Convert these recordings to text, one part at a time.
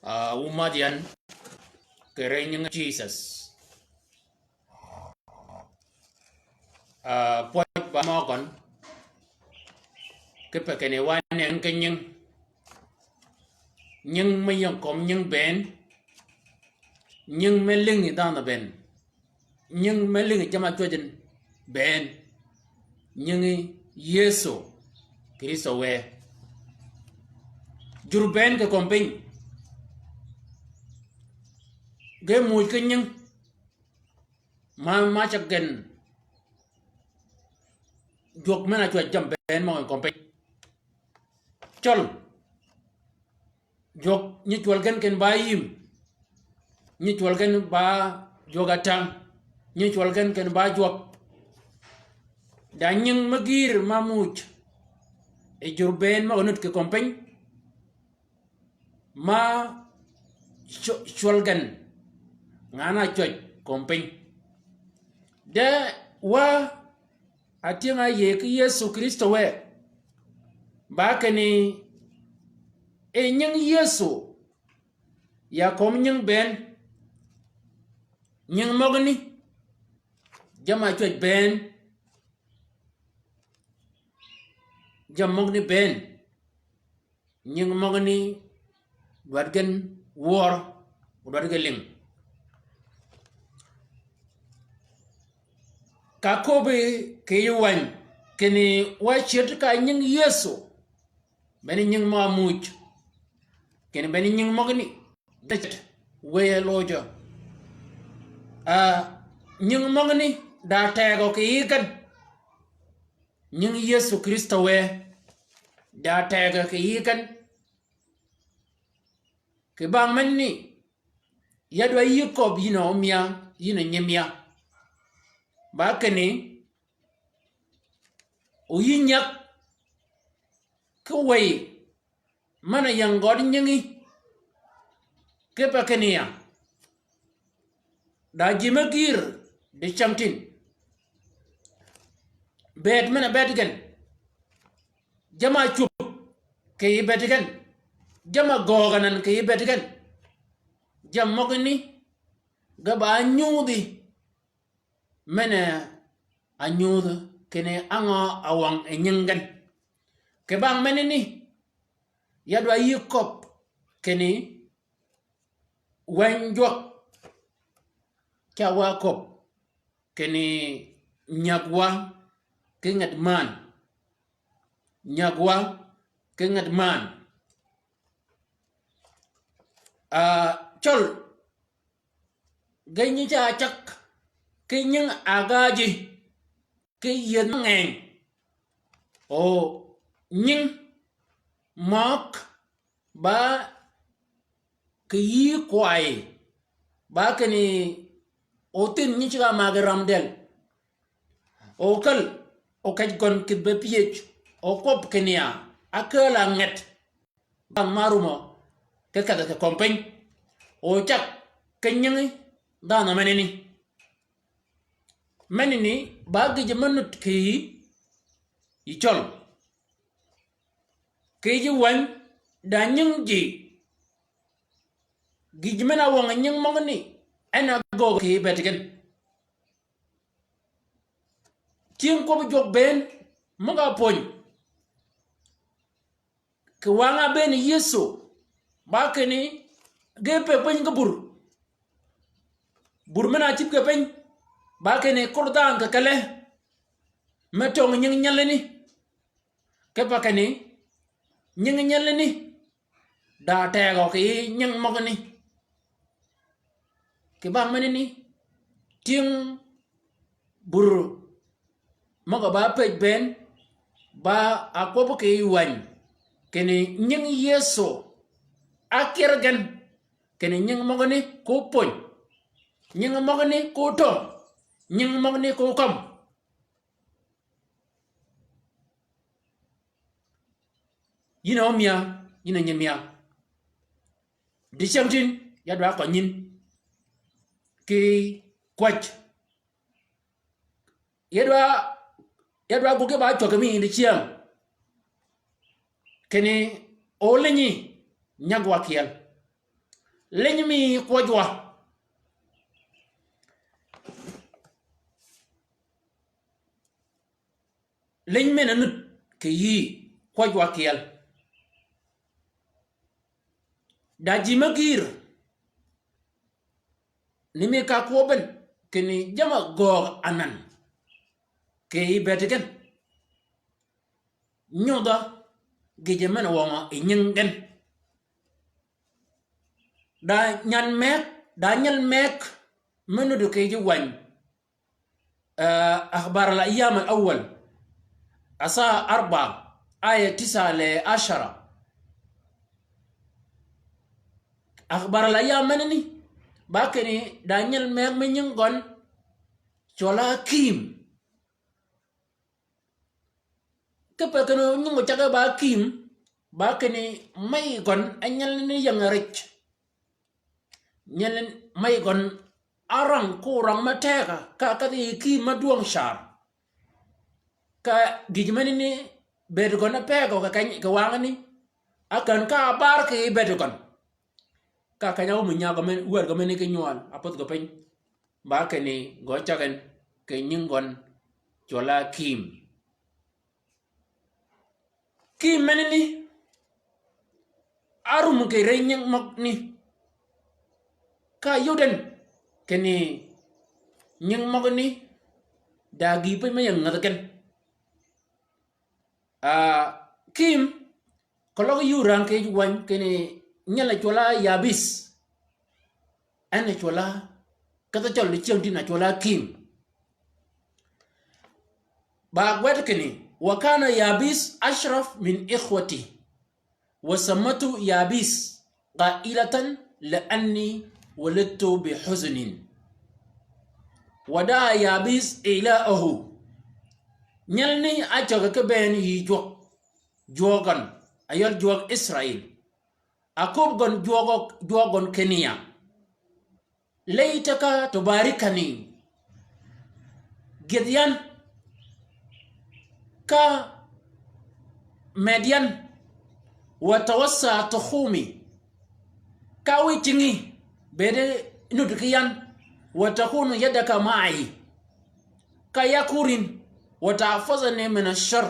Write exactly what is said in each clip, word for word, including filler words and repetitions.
Ah, wu madh yan, kì rëny nying Jisøs. Ah, pwøj ba møgøn, kipe kinni wa nengi ki nying. Nying me ying kömi nying bënn. Nying me lïngi dhanhø bënn. Nying me lïngi jamm-a cwäjjin bënn. Nyingi Yëso Krïstø wë. Jur bënn kì kömi piny. Ge muuj ki nying. Ma, ma ceg gen jwøk men-a cwäj jammì bënn møgø kömi piny. Cøl. Jwøk nyi cwøl gen ken ba yïm. Nyi cwøl gen ba jwøk-a tang. Nyi cwøl gen ken ba jwøk. Da nying me gïïr ma muuj yi jur bënn møg-a nud kì kömi piny. Ma cw-, cwøl gen ngan-a cwäj kömi piny. De wa atyëng-a yïëy ki Yëso Krïstø wë. Ba kinni, e nying Yëso, ya kömi nying bënn, nying møgani, jamm-a cwäj bënn, jammì møgani bënn. Nying møgani dwaddi gen wør, dwaddi gen lïng. Ka köbbi kì yij wäny, kinni wa ceddi ka nying Yëso, bene nying møg-a muuj, kinni bene nying møgani, wëy-a lojø. Ah, nying møgani da tegø kì yij gen. Nying Yëso Krïstø wë, da tegø kì yij gen. Kì bang menani, ya dwa yï köbbi yïn a ómïa, yïn a ónyiimïa. Ba kinni, o yï nyäg ki wëy men-a ying gød nyingi, kipe kinni ya, da ji me gïïr dicängtïn. Bëëd men-a bëëd gen. Jamm-a cwöb kì yij bëëd gen. Jamm-a göög anan kì yij bëëd gen. Jammì møgani ge ba nyudhi men-a nyudh kinni á ngø a wøng yi nying gen. Kì bang menani, ya dwa yï köbbi kinni wäny jwøk, ca wa köbbi kinni nyäg wa ki nget männ. Nyäg wa ki nget männ. Ah, cøl, ge nyi ca cäg ki nying ágaaji ki yieth me ngeny. O nying møg ba kì yï kway, ba kinni o thïn nyi ceg-a mägi ram dël. O käl, o kej gøn kïdhi be pyëj, o kwøb kinni ya, ákääl-a nget. Dhanhø ma rumø ki kedhi kì kömi piny. O cäg ki nyingi dhanhø menani. Menani ba gïjø me nud kì yï cøl. Kì yij wäny da nying ji. Gïj men-a wøng nying møgani, en a göög kì bëëd gen. Tyëng kwøbbi jwøk bënn møg-a pwöny kì wang-a bënn Yëso, ba kinni ge pëggi piny ki bur. Bur men-a cïb kì piny, ba kinni kor dhanhø kì kele me töng nying nyelani. Kipe kinni nying nyelani da tegø kì yij nying møgani. Kì bang menani, tyëng bur møg-a ba pëj bënn, ba ákwøb kì yij wäny kinni nying Yëso ákyër gen, kinni nying møgani ko pwöny, nying møgani ko töng, nying møgani ko kømmi. Yïn a ómïa, yïn a ónyiimïa. Dicängtïn, ya dwa køny yïn ki kwäj. Ya dwa, ya dwa gwøg ki ba cwäg mi yïn dicäng. Kinni o liny nyag wa kyel. Liny mi kwøjwa. Liny men-a nud kì yïí kwøjwa kyel. Da ji me gïr ni mi ka kwøb en kinni jamm-a göög anan kì yij bëëd gen. Nyodh-a gïjø men-a wøngø yi nying gen. Da nyan meg, da nyel meg me nudd kì yij wäny. Eh, Akhbar al-Ayyam al-Awwal, Asaa arba, aya tisa le ashara. Akhbar al-Ayyam menani, ba kinni da nyel meg me nying gøn cwøl-a Kim. Kipe kinni nying gø cagge ba Kim, ba kinni mey gøn a nyel ni ying rej. Nyel mey gøn a rang ko rang me tegø, ka, ka kedhi Kim me dwøng car. Ka gïj menani bëëd gøn a pegø kì keny, kì wangani. A kän ka bar kì bëëd gøn. Ka keny-a ómi nyagø men, wërgø menani ki nywøl, a pödh gø piny. Ba kinni gø cäg en kì nying gøn cwøl-a Kim. Kim menani, árum kì ri nying møgani. Ka yud en kinni nying møgani, da gïïpy me ying ngädhi gen. Ah, Kim, keløg yï ran kì yij wäny kinni nyel-a cwøl-a Yabis. En a cwøl-a, kedhi cøl dicyäng tin a cwøl-a Kim. Ba gwed kinni, wa kana Yabis ashraf min ikhwati, wa sammatu Yabis qailatan li anni wulidtu bi huznin. Wa da'a Yabis ilaahu. Nyel ni a cäg ki bënn yï jwøk, jwøk gøn, a yøl jwøk Israil. A köbbi gøn jwøk, jwøk gøn kinni ya, laytaka tubarikani. Gïdh yan, ka med yan, wa tawassa tukhumi. Ka wiy cingi, bëëdi nudd ki yan, wa takunu yadaka ma'i. Ka yakurin, wa tahfazani min ash-sharr,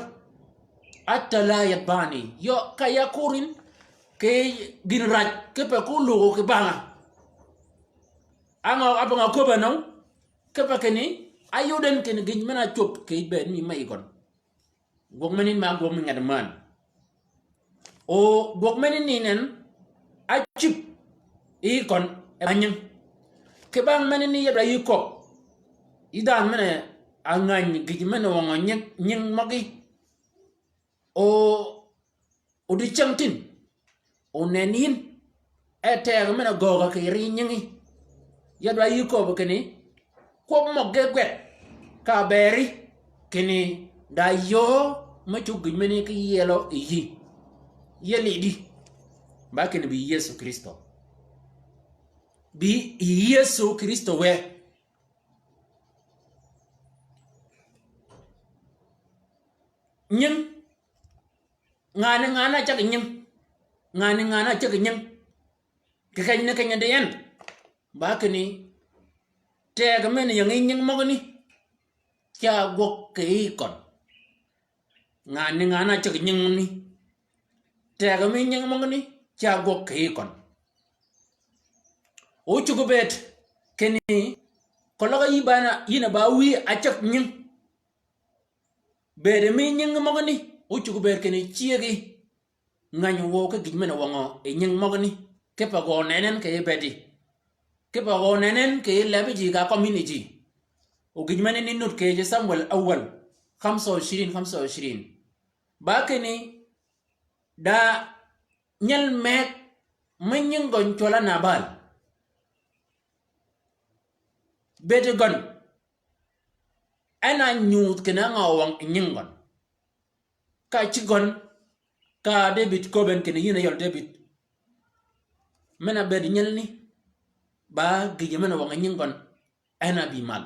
hatta la yatba'ani. Yø, ka yakurin, kì gïn raj, kipe ko lugø kì banga. Á ngø, á banga köbbi nøng, kipe kinni, áyud en kinni gïj men-a cwöb kì bënn mi mey gøn. Gwøg menani ma gwøg mi nget män. O gwøg menani nen, ácïb yi køn e ba nying. Kì bang menani yeb da yï köbbi. Yï dhanhø men-a ngäny gïj men-a wøngø nying, nying møgí. O Odiecyäng tin, onen yïn, e tegø men-a göögø kì ri nyingi. Ya dwa yï köbbi kinni, kwøb møg ge gwed, ka bëri, kinni da yöö me cuggi gïj meni ki yielø yi yï. Yiel yi di, ba kinni bï Yëso Krïstø. Bï Yëso Krïstø wë. Nying, ngani ngani a cäg nying. Ngani ngani a cäg nying. Kì keny ni keny di en. Ba kinni, tegø men-a ying yi nying møgani, ca gwøg kì yï køn. Ngani ngani a cäg nying ni, tegø mi nying møgani, ca gwøg kì yï køn. O cuggi bëëd kinni, keløg yï ba na, yïn a ba wïyi a cäg nying. Bëëd mi nying møgani, o cuggi bëëd kinni cyëggi. Ngäny wøw ki gïj men-a wøngø yi nying møgani. Kipe gø onen en kì yij bëëdi. Kipe gø onen en kì yij lebi ji ka kømmi ni ji. O gïj meni ni nud kì yij Samuel awwal, khamsa wa ishrin, khamsa wa ishrin. Ba kinni, da nyel meg mi nying gøn cwøl-a Nabal. Bëëd gøn. En a nyudh kinni á ngø wøng yi nying gøn. Ka cïg gøn, ka Debïd köbbi en kinni yïn a yøl Debïd. Men-a bëëd nyelni, ba gïjø men-a wøng yi nying gøn, en a bï mal.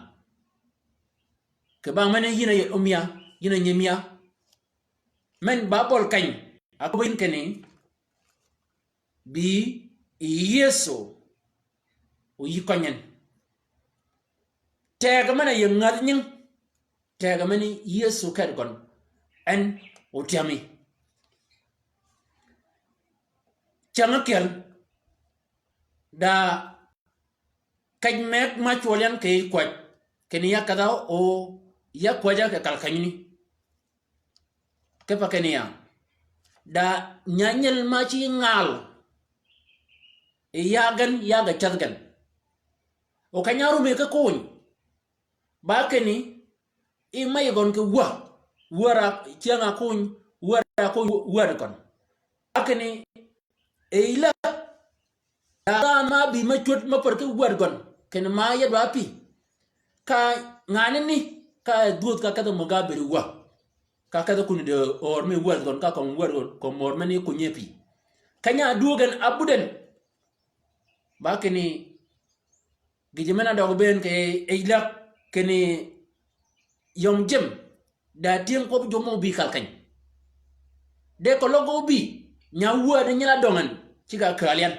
Kì bang meni yïn a yøl ómïa, yïn a nyimïa. Men ba bøl keny, a köbbi yïn kinni, bï yi Yëso oyï køny en. Tegø men-a ying ngädhi nying, tegø men-a Yëso ket gøn, en otyami. Cäng ákyel, da kej meg ma cwøl yan kì yij kwäj, kinni ya kedha o ya kwäjja kì kal kenyni. Kipe kinni ya, da nyanyil ma ci ngal, yi ya gen, ya ge ceth gen. O keny-a árumi ki kony, ba kinni, i mey gøn kì wä, wär-a cyäng-a kony, wär-a kony wäd gøn. Ba kinni, e yij läg, da dhanhø ma bï me cwöd me pär ki wäd gøn, kinni ma ya dwa pï. Ka nganani, ka dhwödh ka kedhi møg-a ábëëd wä. Ka kedhi kuni di öör mi wäd gøn, ka køng wäd gøn, kömi öör meni kunyi pï. Keny-a ádwöög en abud en. Ba kinni, gïjø men-a døg bënn kì yij läg kinni yøm jim, da tyëng kwøb jwøk mø óbï kal keny. De keløg óbï, nya wäd nyil-a døng en, cigg-a kääl yan.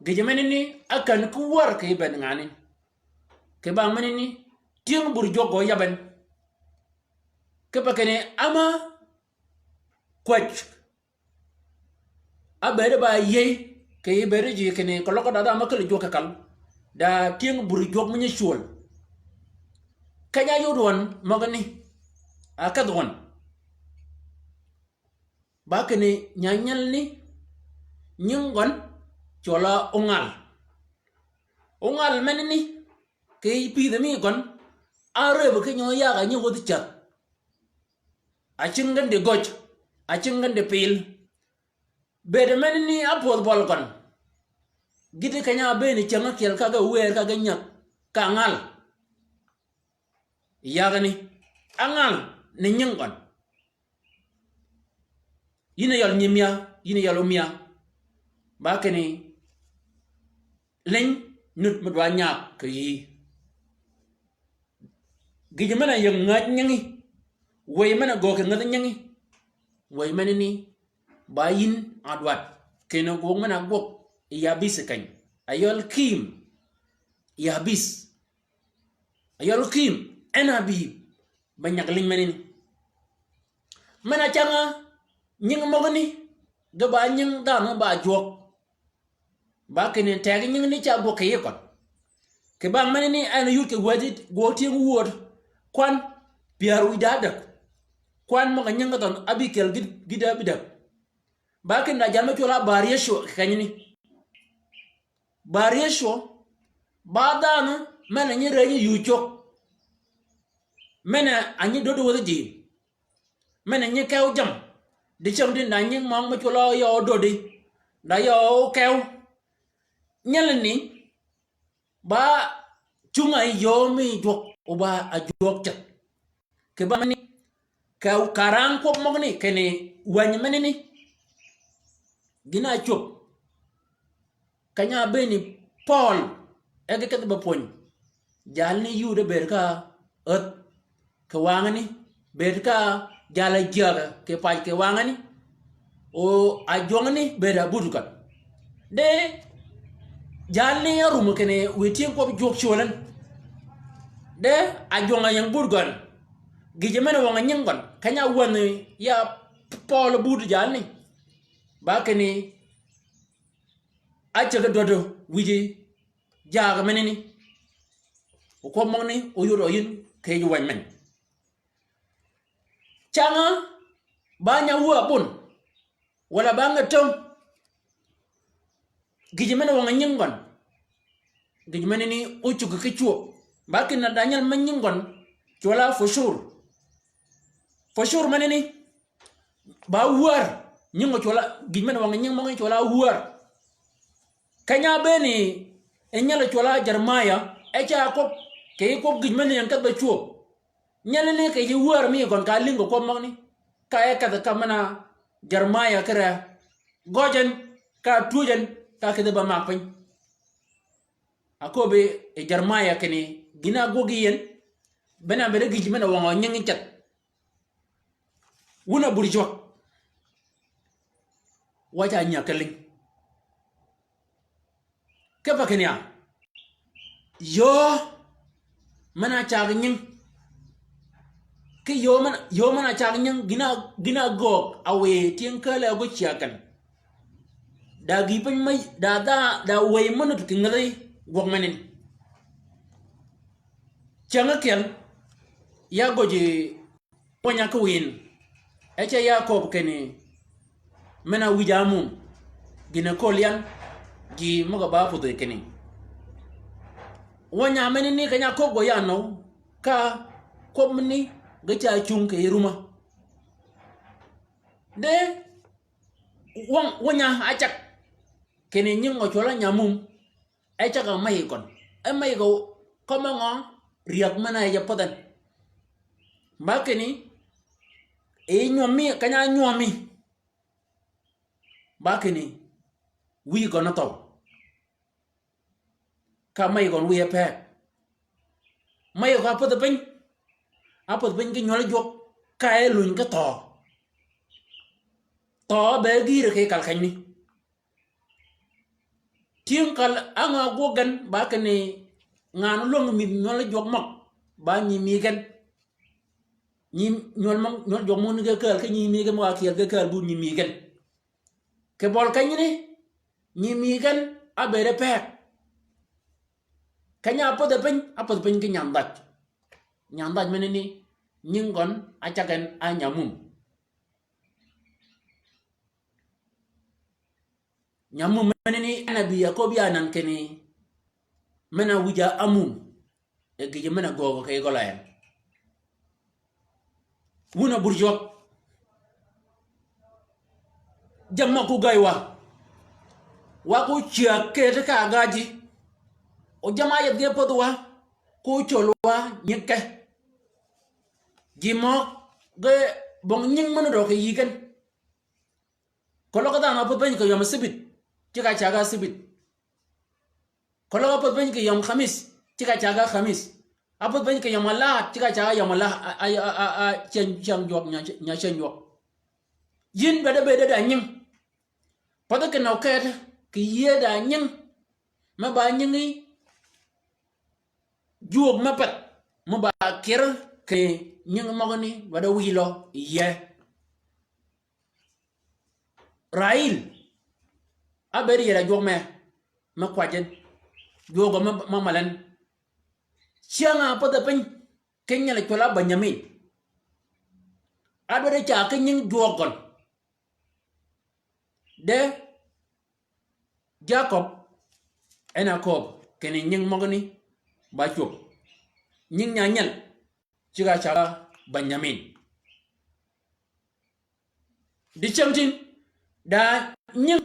Gïjø menani, ákän ki wär kì bënn nganani. Kì bang menani, tyëng bur jwøk gø yab en. Kipe kinni, áma kwäj Ábëëd ba yïëy, kì yij bëëd ji kinni keløg da dhanhø mø kelli jwøk kì kal. Da tyëng bur jwøk mi nyi cwöl. Keny-a áyod wøn møgani. Akedh wøn. Ba kinni nyanyil ni nying gøn cwøl-a Ongal. Ongal menani kì yij pïdhi mi gøn. Árëbø ki nyø yag-a nyi wäthi cäth. Acïng gen di göj, acïng gen di pil. Bëëd menani ápwödh bøl gøn. Gïti keny-a ábëëni cäng ákyel ka ge wër ka ge nyäg, ka ngal. Yagani, angal ni nying gøn. Yïn a yøl nyimïa, yïn a yøl ómïa. Ba kinni, liny, nut mi dwa nyag kì yïí. Gïjø men-a ying ngäj nyingi, wëy men-a göög kì ngädhi nyingi, wëy menani, ba yïn a dwaddi, kinni gwøg men-a gwøg yi abis keny, a yøl kiim, yi abis, a yøl kiim, en a bï, ba nyag liny menani. Men-a cäng-a, nying møgani, ge ba nying dhanhø ba jwøk. Ba kinni teg nying ni ca gwøg kì yij køn. Kì bang menani en yud kì wäthi gwøg tyëng wööd. Kwan pyär wïj da däg. Kwan møg-a nying ki dhøn ábï kyel gïd, gïd ábï däg. Ba kinni da jal me cwøl-a Bar Yëcwø kì kenyani. Bar Yëcwø, ba dhanhø, men-a nyi rënyi yuu cög. Men-a nyi döddi wäthi ji. Men-a nyi kew jammì. Dicäng di da nyi møng me cwøl-a yøø döddi. Da yøø kew. Nyelani, ba cunga yi yöö mi jwøk, o ba a jwøk ceth. Kì bang menani, ka, ka rang kwøb møgani, kinni wäny menani. Gïn-a ácwöb. Keny-a ábëëni Pøøl, e ge kedhi ba pwöny. Jalni yud e bëëd ka ädh kì wangani, bëëd ka jal-a jyägø kì pac kì wangani. O ajwøngani bëëd abud gøn. De jalni árum kinni wiy tyëng kwøb jwøk cwöl en. De ajwøng-a ying bud gøn. Gïjø men-a wøng-a nying gøn. Keny-a áwänhi ya Pøøl bud jalni. Ba kinni ácägi dwäddø wïji jagø menani. O kwøb møgani óyod ø yïn kì yij wäny men. Cäng-a ba nya wä abun, walà ba ngäd töng. Gïjø men-a wøng-a nying gøn. Gïjø menani ócuggi ki cwöb. Ba kinni da nyal me nying gøn. Cwøl-a Fucur. Fucur menani. Ba wär. Nying gø cwøl-a, gïjø men-a wøng-a nying møgani cwøl-a wär. Keny-a ábëëni, e nyal cwøl-a Jeremaya, e ca kwøb, kì yij kwøb gïj men-a ying kedh ba cwöb. Nyelani kì yij wär mi gøn ka lïngi kwøb møgani. Ka e kedhi ka men-a Jeremaya kire. Gøj en, ka twöj en, ka kedhi ba mak piny. Aköbbi yi Jeremaya kinni, gïn-a ágwøg yi en, bene ábëëd gïj men-a wøng-a nyingi ceth. Wun a bur jwøk. Wa ca nyäg ki liny. Kipe kinni ya, yöö men-a cag nying. Ki yöö men, yöö men-a cag nying, gïn-a, gïn-a göög a wëy tyëng kääl-a ágöj cyäg ken. Da gïï piny me, da dha, da wëy me nud kì ngädhi gwøg menani. Cyäng ákyel, ya gøji wäny-a ki wïn, e ce ya kööb kinni, men-a wïj-a ámum, gïn-a kööl yan, ji møg-a ba pudhi kinni. Wäny-a menani keny-a kööb gø yan nøw, ka kwøb mini ge ca cung kì yij rumma. De, wäny, wäny-a ácag kinni nying gø cwøl-a nyamum, e cag-a mey gøn. E mey gø kømmi ngø, ryäg men-a yij-a pädh en. Ba kinni, e nywømmi, keny-a nywømmi. Ba kinni, wïj gøn áthøw. Ka mey gøn wïye peeg. Mey gø ápädhi piny. Ápädhi piny ki nywøl jwøk ka e luny ki thøø. Thøø be gïïr kì kal kenyni. Tyëng kal á ngø gwøg gen ba kinni ngan lwäng mïdh nywøl jwøk møg ba nyimi gen. Nyi nywøl møg, nywøl jwøk møgani ge kääl, ki nyimi gen møg-a kyeel ge kääl bur nyimi gen. Kì bøl kenyni, nyimi gen ábëëde peeg. Keny-a ápädhi piny, ápädhi piny ki nyandhaj. Nyandhaj menani, nying gøn ácag en a nyamum. Nyamum menani en a bï a köbbi anan kinni, men-a wïj-a ámum. E gïjø men-a göögø kì gøl-a en. Wun a bur jwøk. Jammì møg ku gäy wa. Wa ku cyäg keti ka ágäji. O jamm-a áyeth ge pädhi wa. Ku cöl wa nyigke. Ji møg ge bong nying men-a dø kì yï gen. Keløg dhanhø ápädh piny kì yøm sibit, ceg-a cag-a sibit. Keløg ápädh piny kì yøm kamis, ceg-a cag-a kamis. Ápädh piny kì yøm alahad, ceg-a cag-a yøm alahad, a, a, a, a, cyäng, cyäng jwøk, nya, nya cyäng jwøk. Yïn bede, bede da nying. Pädhi kinø ket, kì yïe da nying. Me ba nyingi jwøk me pädh. Me ba kyër kì nying møgani, bede wïj lø yïe. Rail. Ábëëd yie da jwøk me, me kwajjin. Jwøk me, me malen. Cyäng-a ápädhi piny ki nyel cwøl-a Benjamin. Ádwaddi ca ki nying jwøk gøn. De Jacob en a kööb kinni nying møgani ba cwöb. Nying nya nyel ceg-a cag-a Benjamin. Dicyängtïn, da nying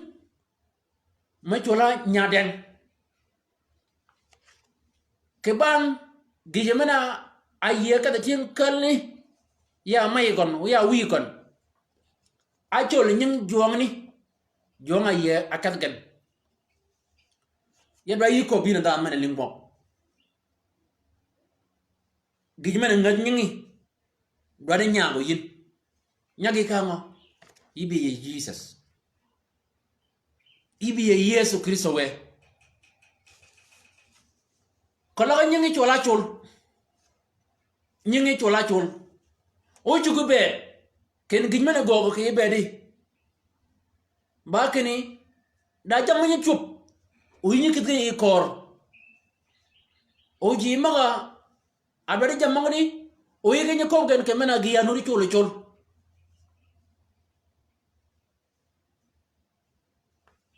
me cwøl-a nyadeng. Kì bang gïjø men-a áyïe kedhi tyëng kälani, ya mey gøn, ya wïy gøn. Ácöl nying jwøngani, jwøng-a áyïe ákedh gen. Ya dwa yï köbbi yïn dhanhø men-a lïngi møg. Gïj men-a ngäj nyingi, dwaddi nyagø yïn. Nyaggi ka ngø? Yï bï yie Jesus. Yï bï yie Yëso Krïstø wë. Keløg nyingi cwøl-a col. Nyingi cwøl-a col. O cuggi bëëd. Kinni gïj men-a göögø kì bëëdi. Ba kinni, da jammì nyi cwöb. O yï nyi kïdhi yi köör. O ji møg-a A dwaddi jammì møgani, o yï ge nyi köbbi gen kì men-a gï-a nuti col col.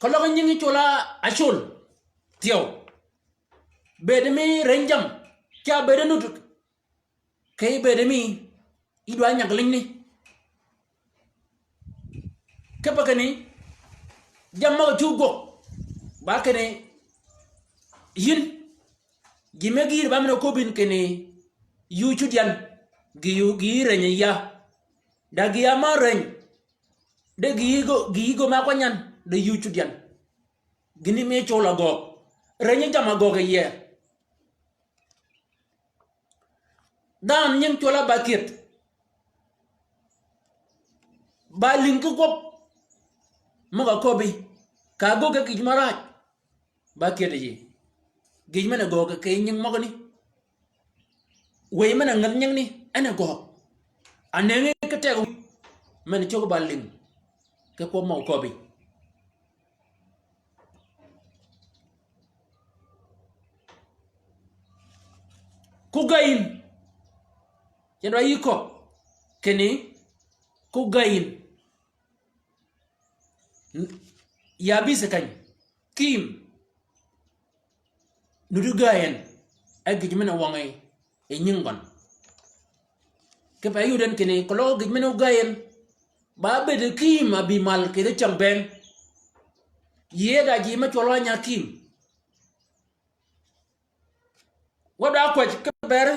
Keløg nyingi col-a col. Thyew. Bëëd mi reny jammì, ca bëëd nud, kì bëëd mi, yï dwa nyag linyni. Kipe kinni, jammì møg-a cuggi gwøg, ba kinni, yïn, gï me gïïr ba men-a köbbi yïn kinni, yï cuddi yan, gï yï, gï yï reny ya. Da gï-a ma reny, de gï yï gø, gï yï gø ma kwany yan, de yï cuddi yan. Gïni mi col-a göög. Reny jammì-a göög yie. Dhanhø nying cwøl-a ba kyëdh. Ba lïngi ki gwøb. Møg-a köbbi. Ka ágöggi gïj maraaj. Ba kyëddi ji. Gïj men-a göög kì yij nying møgani. Wëy men-a ngädhi nyingni, en a göög. A nëngi ki tegø wïj men-a cöggi ba lïng. Ki kwøb mø oköbbi. Ko gäy yïn. Cen dwa yï köbb. Kinni, ko gäy yïn. N-, ya bï thekeny. Kïïm. Nuti gäy en. E gïj men-a wøngi yi nying gøn. Kipe yud en kinni, keløg gïj men-a gäy en. Ba bëëd kïïm a bï mal kì yij cäng bënn. Yïe da ji me cwøl wa nya kïïm. Wa dwa kwäj ki bër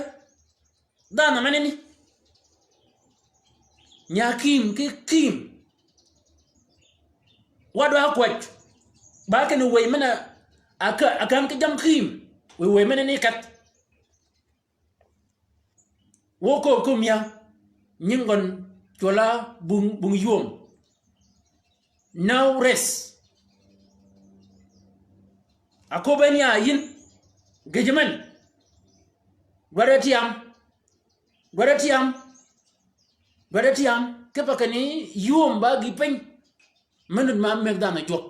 dhanhø menani. Nya kïïm ki kïïm. Wa dwa kwäj. Ba kinni wëy men-a a ka-, a kän ki jammì kïïm. Wëy, wëy menani kedh. Wø kööb ki mia, nying gøn cwøl-a bung, bung yöm. Now rest. Aköbbi ni a yïn, gïjø men. Dwaddi tyam. Dwaddi tyam. Dwaddi tyam. Kipe kinni yöm ba gïï piny. Menut ma mëgg dhanhø jwøk.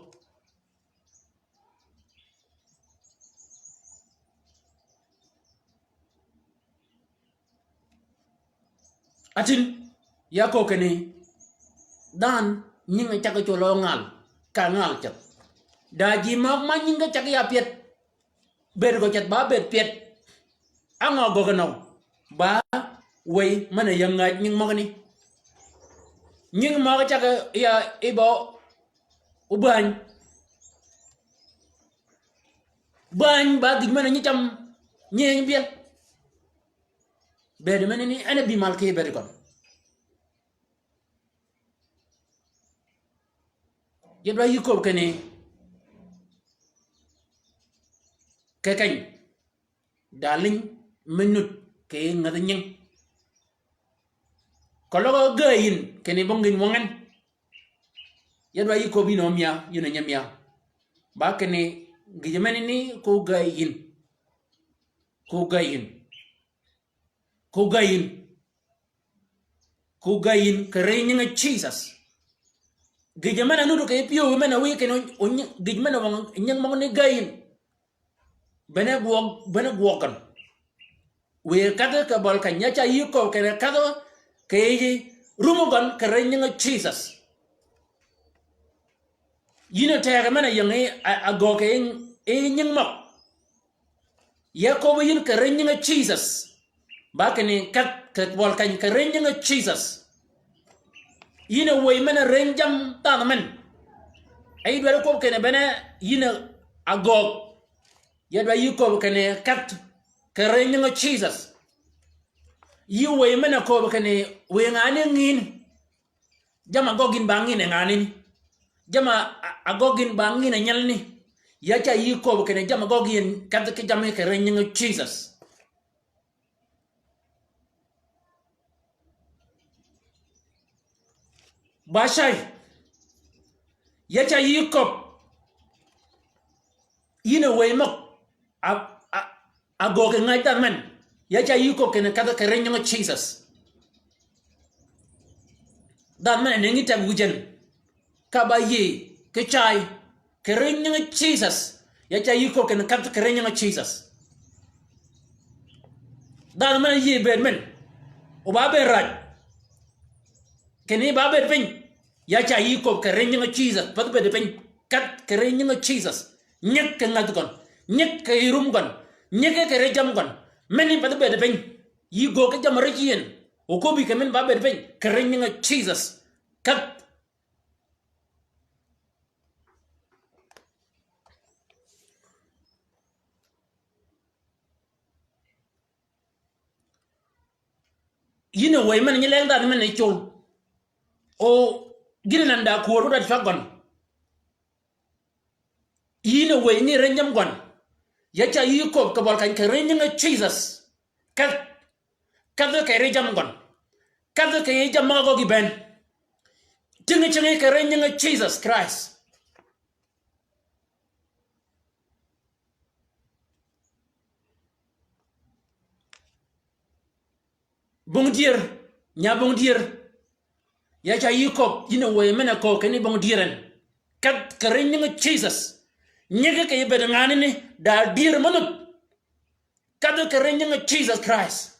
Atïn, ya kööb kinni, dhanhø nyinge caggi cwøl-a ngal, ka ngal ceth. Da ji møg ma nyinge caggi ya pyed, bëëd gø ceth ba bëëd pyed. Á ngø göggi nøw, ba wëy men-a yäng ngäj nying møgani. Nying møg caggi ya yi bø óbäny. Bäny ba gïj men-a nyi cam nyi eny byel. Bëëd menani en a bï mal ki bëëd gøn. Ji dwa yï kööb kinni, kì keny, da liny me nud kì yij ngädhi nying. Keløg gäy yïn kinni bong gïn wøng en. Ya dwa yï kööb yïn a mia, yïn a nyi mia. Ba kinni gïjø menani ko gäy yïn. Ko gäy yïn. Ko gäy yïn. Ko gäy yïn kì ri nyinge Jisøs. Gïjø men-a nuti kì pyëw men-a wiy kinni o-, o-, gïj men-a wøng nying møgani gäy yïn. Bene gwøg, bene gwøg gøn. Wiy kedhi kì bøl keny, ya ca yï kööb kinni kedhi kì yij rum gøn kì ri nyinge Jisøs. Yïn a tegø men-a ying yi a, a göög kì yij nying møg. Ya köbbi yïn kì ri nyinge Jisøs. Ba kinni kedh kì bøl keny kì ri nyinge Jisøs. Yïn a wëy men-a rëny jammì dhanhø men. E yï dwaddi kwøb kinni bene yïn a göög. Ya dwa yï kööb kinni kedh kì ri nyinge Jisøs. Yï wëy men-a kööb kinni wëy ngani ngïn. Jamm-a gøggi yïn ba ngïn e nganani. Jamm-a, a, a gøggi yïn ba ngïn e nyelani. Ya ca yï kööb kinni jamm-a gøggi yïn kedhi ki jammì kì ri nyinge Jisøs. Ba cay. Ya ca yï kööb. Yïn a wëy møg. A, a, a göög kì ngäj dhanhø men. Ya ca yï kööb kinni kedhi kì ri nyinge Jisøs. Dhanhø men a nëngi tegø wïj en. Ka ba yïëy, ki cay, kì ri nyinge Jisøs. Ya ca yï kööb kinni kedh kì ri nyinge Jisøs. Dhanhø men a yïëy bëëd men. O ba bëëd räj. Kinni ba bëëd piny. Ya ca yï kööb kì ri nyinge Jisøs. Path bëëd piny. Kedh kì ri nyinge Jisøs. Nyig kì ngädhi gøn. Nyig kì rum gøn. Nyig kì ri jammì gøn. Meni path bëëd piny. Yï göög ki jammì ri cïën. O köbbi kì men ba bëëd piny. Kì ri nyinge Jisøs. Kedh. Yïn a wëy men nyi leng dhanhø men ni col. O gïn a nanda kwöör wud a cwag gøn. Yïn a wëy nyi ri nying gøn. Ya ca yï köbbi kì bøl keny kì ri nyinge Jisøs. Kedh, kedh kì ri jammì gøn. Kedh kì yij jammì møg-a gøggi bënn. Tïngi cingi kì ri nyinge Jisøs Krist. Bong dyër, nya bong dyër. Ya ca yï köbb, yïn a wëy men-a köög kinni bong dyër en. Kedh kì ri nyingi Jisøs. Nyigi kì yï bëëd nganani, da dyër mø nuth. Kedhi kì ri nyingi Jisøs Krist.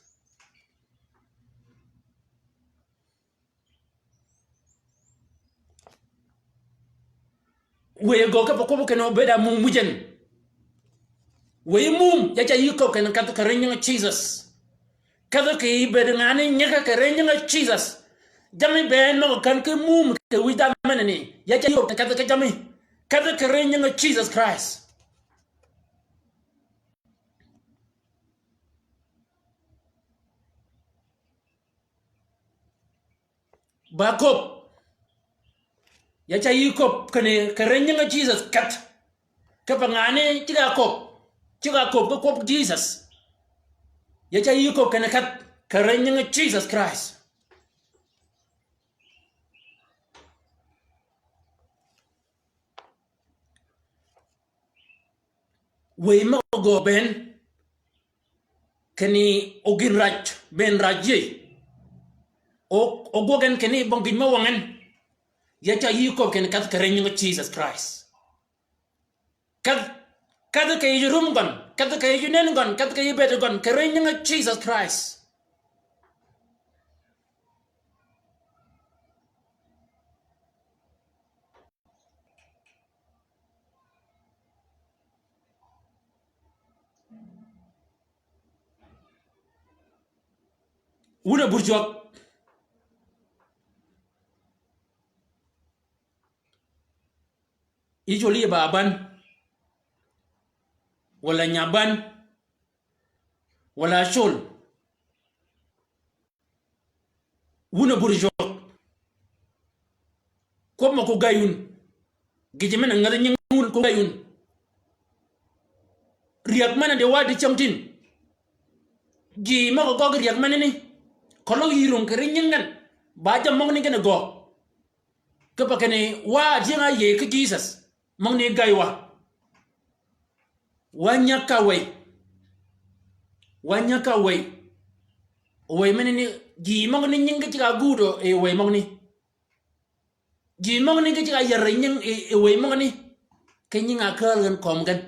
Wëy gø kipe kwøbbi kinni obëëd a mum wïjen. Wëy mum, ya ca yï köög kinni kedhi kì ri nyingi Jisøs. Kedhi kì yï bëëd nganani nyigi kì ri nyingi Jisøs. Jammi bënn møg-a kän ki mum kì wïj dhanhø menani. Ya ca yï köög kinni kedhi ki jammi. Kedhi kì ri nyingi Jisøs Krist. Ba köbb. Ya ca yï köbb kinni kì ri nyingi Jisøs kedh. Kipe nganani ceg-a köbb. Ceg-a köbb ki kwøb Jisøs. Ya ca yï köbb kinni kedh kì ri nyingi Jisøs Krist. Wëy møg-a gø bënn kinni o gïn raj, bënn raj yïëy. O, o gwøg en kinni bong gïn me wøng en. Ya ca yï köbb kinni kedhi kì ri nyingi Jisøs Krist. Kedh, kedhi kì yij rum gøn, kedhi kì yij nënn gøn, kedhi kì yij bëëd gøn, kì ri nyingi Jisøs Krist. Wun a bur jwøk. Yï cwøl yï ba bän. Walà nya bän. Walà cwøl. Wun a bur jwøk. Kwøb mø ko gäy wun. Gïjø men-a ngädhi nyingi wun ko gäy wun. Ryäg men-a di wa di cäng tin. Ji møg-a gøggi ryäg menani. Keløg yï rung kì ri nyingi gen. Ba jammì møgani gen a gø. Kipe kinni wa adyëng-a áyïëy ki Jisøs. Møgani gäy wa. Wa nyäg ka wëy. Wa nyäg ka wëy. Wëy menani ji møgani nyingi ge ceg-a gudø yi wëy møgani. Ji møgani ge ceg-a yär yi nyingi yi, yi wëy møgani. Ki nyingi-a kääl gen kömi gen.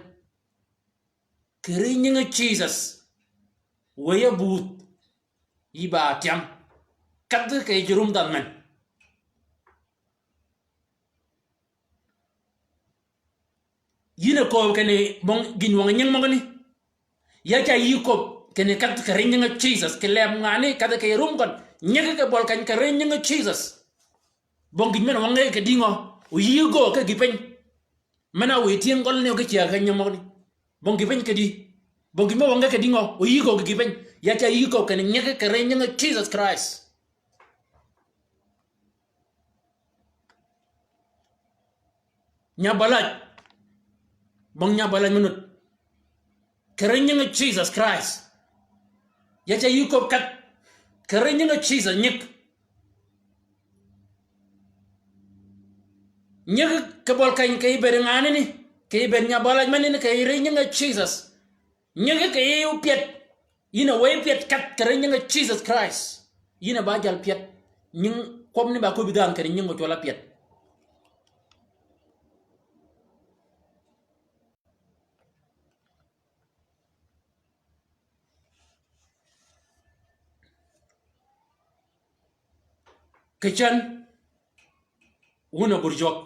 Kì ri nyingi Jisøs. Wëy-a buudh. Yï ba tyam. Kedhi kì yij rum dhanhø men. Yïn a kööb kinni bong gïn wøng nyingi møgani. Ya ca yï köbb kinni kedhi kì ri nyingi Jisøs, kì leb nganani kedhi kì rum gøn. Nyigi kì bøl keny kì ri nyingi Jisøs. Bong gïn men-a wønge kì dïngø, o yï gø ki gï piny. Men-a wiy tyëng gøl ni o ki cyäg ki nyingi møgani. Bong gï piny kì dï. Bong gï me wønge kì dïngø, o yï gø ki gï piny. Ya ca yï köbb kinni nyigi kì ri nyingi Jisøs Krist. Nya balac. Bong nya balac me nuth. Kì ri nyingi Jisøs Krist. Ya ca yï köbb kedh. Kì ri nyingi Jisøs nyig. Nyigi kì bøl keny kì yij bëëd nganani. Kì yij bëëd nya balac menani kì ri nyingi Jisøs. Nyigi kì yij pyed. Yïn a wëy pyed kedh kì ri nyingi Jisøs Krist. Yïn a ba jal pyed. Nying kwøb ni ba köbbi dhanhø kì ri nyingi cwøl-a pyed. Kì cän, wun a bur jwøk.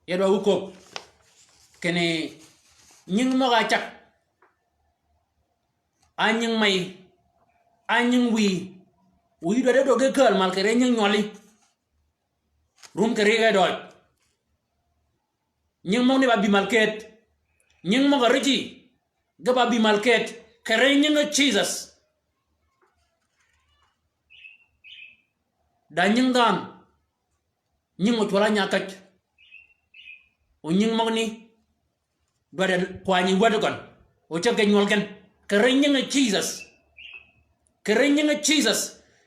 Ya dwa wu köbb kinni nying møg-a cag. A nying mey, a nying wïy, wïy dwaddi døge kääl mal kì ri nying nywøli. Rum kì ri ge døøj. Nying møgani ba bï mal këëd. Nying møg-a ri ji, ge ba bï mal këëd. Kì ri nyingi Jisøs. Da nying dhanhø. Nying ocwøl-a nya käj. O nying møgani. Dwaddi kwanyi wäd gøn. O ceg ge nywøl gen. Kì ri nyingi Jisøs. Kì ri nyingi Jisøs.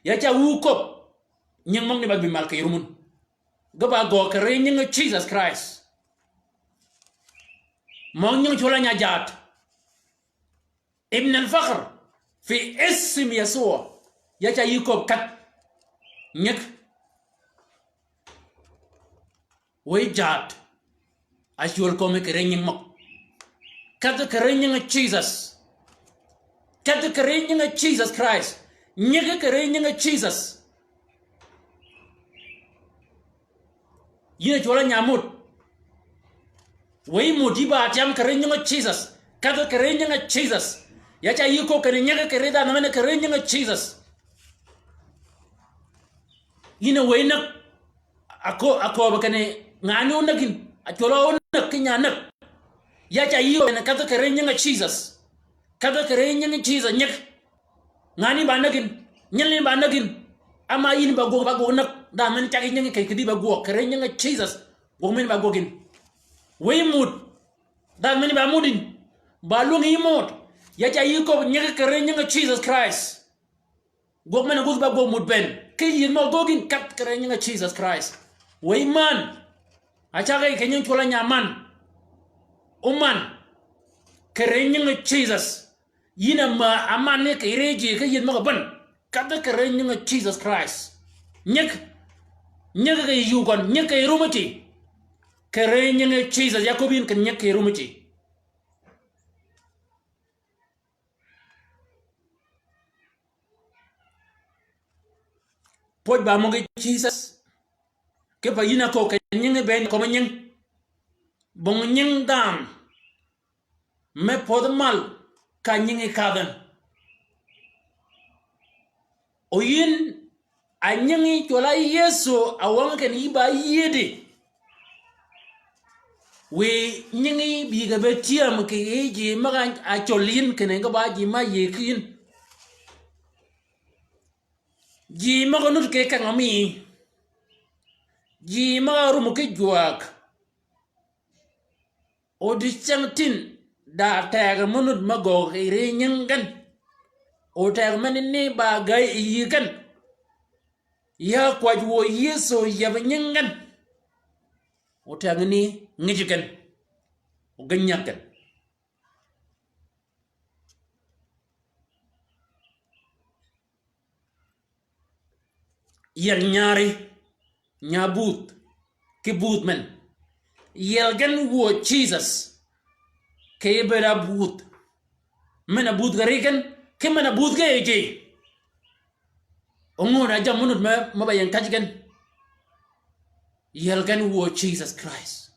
Ya ca wu köbb. Nying møgani ba bï mal kì rum wun. Ge ba gøøg kì ri nyingi Jisøs Krist. Møg nying cwøl-a nya jaat. Ibn al-Fakhr. Fi isim Yesua. Ya ca yï köbbi kedh nyig. Wëy jaad. A cwöl kömi kì ri nying møg. Kedhi kì ri nying Jisøs. Kedhi kì ri nying Jisøs Krist. Nyigi kì ri nying Jisøs. Yïn a cwøl-a nya mud. Wëy mud yï ba tyam kì ri nying Jisøs. Kedhi kì ri nying Jisøs. Ya ca yï köbbi kinni nyigi kì ri dhanhø men kì ri nying Jisøs. Yïn a wëy näg. A köbbi kinni ngani ónäg yïn. A cwøl-a ónäg ki nya näg. Ya ca yï kinni kedhi kì ri nying Jisøs. Kedhi kì ri nying Jisøs nyig. Ngani ba näg yïn. Nyilni ba näg yïn. Ama yïn ba gwøg, ba gwøg näg. Dhanhø men cag yi nyingi kì, kì dhi ba gwøg kì ri nying Jisøs. Gwøg men ba gwøg yïn. Wëy mud. Dhanhø men ba mud yïn. Ba lwängi yï mud. Ya ca yï köbbi nyigi kì ri nying Jisøs Krist. Gwøg men a gudh ba gwøg mud bënn. Ki yïëdh møg-a göög yïn kedhi kì ri nying Jisøs Krist. Wëy man. A caggi kì nying cwøl-a nya man. Óman. Kì ri nying Jisøs. Yïn a ma, a man ni kì ri ji ki yïëdh møg-a bënn. Kedhi kì ri nying Jisøs Krist. Nyig. Nyig kì yuu gøn. Nyig kì rumiti. Kì ri nying Jisøs. Ya köbbi yïn kinni nyig kì rumiti. Pwøj ba møgí Jisøs. Kipe yïn a köög kì nyingi bënn kömi nying. Bong nying dhanhø me pödhi mal ka nyingi kadh en. O yïn a nyingi cwøl-a Yëso a wängi kinni yï ba yïëdi. Wiy nyingi bï ge be tyääm kì yij ji møg-a cwøl yïn kinni ge ba ji ma yïëy ki yïn. Ji møg-a nuti ki kengø mi. Ji møg-a rumø ki jwäg. O diceng tin da tegø mø nud me göög ri nying gen. O tegø men ni ba gäy yi gen. Ya kwäj wuö Yëso yeb nying gen. O tegø ni ngij gen. O gen nyag gen. Yiel nyari, nya buudh, ki buudh men. Yiel gen wuö Jisøs, kì yij bëëd a buudh. Men a buudh kì ri gen, ki men a buudh kì yij ji. Óngø na jammì mø nud me, me ba ying käj gen. Yiel gen wuö Jisøs Krist.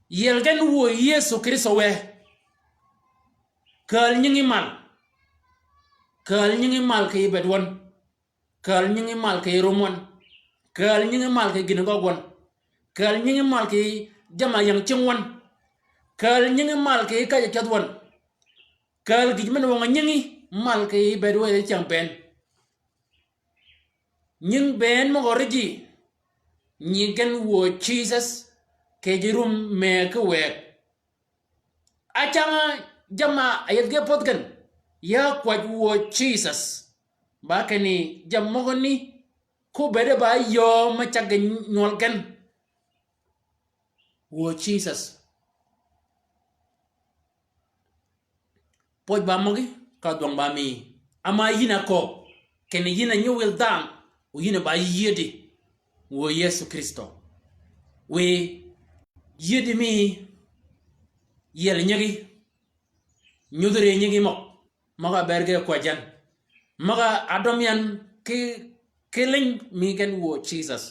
Yiel gen wuö Yëso Krïstø wë. Kääl nyingi mal. Kääl nyingi mal kì yij bëëd wøn. Kääl nyingi mal kì yij rum wøn. Kääl nyingi mal kì yij gïn gøgg wøn. Kääl nyingi mal kì yij jamm-a ying cing wøn. Kääl nyingi mal kì yij käjj-a ceth wøn. Kääl gïj men wøng-a nyingi mal kì yij bëëd wë yi cäng bënn. Nying bënn møg-a ri ji, nyi gen wuö Jisøs, kì yij rum mëgg ki wëgg. Ácäng-a jamm-a áyeth ge pödh gen, ya kwäj wuö Jisøs. Ba kinni jammì møgø ni, ko bëëde ba yöö me cäggi nywøl gen. Wuö Jisøs. Pwøj ba møgí, ka dhwøng ba mi. Ama yïn a köög, kinni yïn a nyi wil dhanhø, o yïn a ba yïëdi. Wuö Yëso Krïstø. Wiy, yïëdi mi, yiel nyigi, nyudhi ri nyigi møg. Møg-a ber ge kwäjji yan. Møg-a dømi yan ki, ki liny mi gen wuö Jisøs.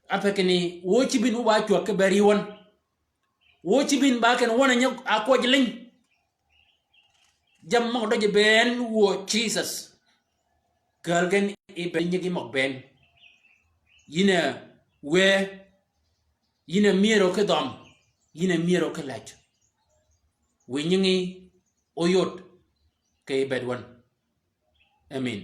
Ápe kinni, wuö cïbïn wu ba cwäg ki ber yi wøn. Wuö cïbïn ba ken wøn a nyig a kwäjji liny. Jammì møg-a døjji bënn wuö Jisøs. Kääl gen yi bënn nyigi møg bënn. Yïn a wë, yïn a myërø ki dhøm, yïn a myërø ki lejj. Wiy nyingi óyod kì yij bëëd wøn. Amen.